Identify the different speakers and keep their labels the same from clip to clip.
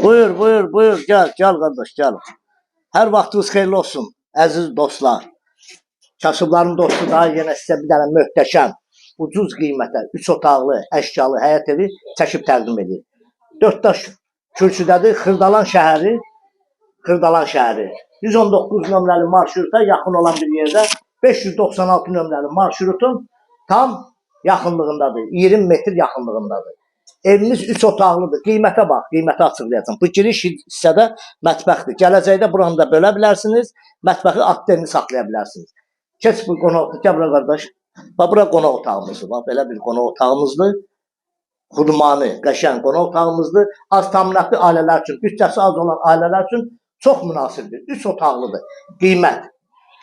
Speaker 1: Buyur, buyur, buyur. Gəl, gəl qardaş, gəl. Hər vaxtınız xeyirli olsun, əziz dostlar. Kasıbların dostu daha yenə sizə bir dənə möhtəşəm, ucuz qiymətə, üç otaqlı, əşyalı həyət evi çəkib təqdim edir. Dörddaş kürsüdədir, Xırdalan şəhəri, Xırdalan şəhəri. 119 nömrəli marşruta yaxın olan bir yerdə 596 nömrəli marşrutun tam yaxınlığındadır. 20 metr yaxınlığındadır. Evimiz 3 otaqlıdır. Qiymətə bax, qiyməti açıqlayacağam. Bu giriş hissədə mətbəxdir. Gələcəkdə buranı da bölə bilərsiniz. Mətbəxi atdenini saxlaya bilərsiniz. Keç bu qonaq, gəl bura qardaş. Bax bura qonaq otağımızdır. Bax belə bir qonaq otağımızdır. Xudmani, qəşəng qonaq otağımızdır. Az təminatlı ailələr üçün, büdcəsi az olan ailələr üçün çox münasibdir. 3 otaqlıdır. Qiymət.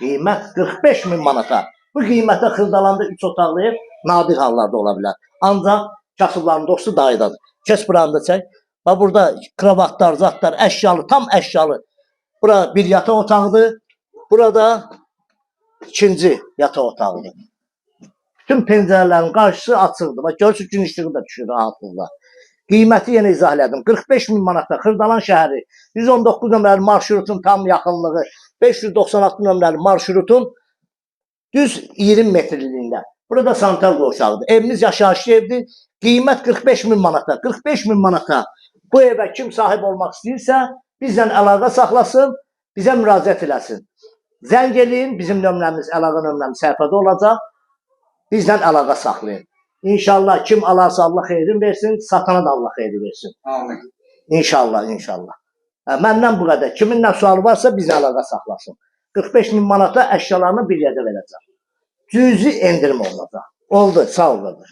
Speaker 1: Qiymət 45 min manata. Bu qiymətə Xırdalanda 3 otaqlı ev nadir hallarda ola bilər. Ancaq kasıbların dostu dayıdadır. Keç buranı da çək. Bax burada kravatlar, zatlar, əşyalı, tam əşyalı. Bura bir yataq otağıdır. Burada ikinci yataq otağıdır. Bütün pəncərələrin qarşısı açıqdır. Bax görürsüz gün işığı da düşür rahatlıqla. Qiyməti yenə izah elədim. 45 min manatda Xırdalan şəhəri 119 nömrəli marşrutun tam yaxınlığı, 596 nömrəli marşrutun düz 20 metrliyində. Burada sanitar qovşağıdır. Evimiz yaşayışlı evdir. Qiymət 45 min manata. 45 min manata. Bu evə kim sahib olmaq istəyirsə, bizlə əlaqə saxlasın, bizə müraciət eləsin. Zəng eləyin, bizim nömrəmiz, əlaqə nömrəmiz səhifədə olacaq. Bizlə əlaqə saxlayın. İnşallah kim alarsa Allah xeyrin versin, satana da Allah xeyri versin.
Speaker 2: Amin.
Speaker 1: İnşallah, inşallah. Hə, məndən bu qədər. Kimin nə sualı varsa bizlə əlaqə saxlasın. 45 min manata əşyalarını bir yerdə verəcəm. Cüzi endirim olacaq. Oldu, sağ ol qardaş.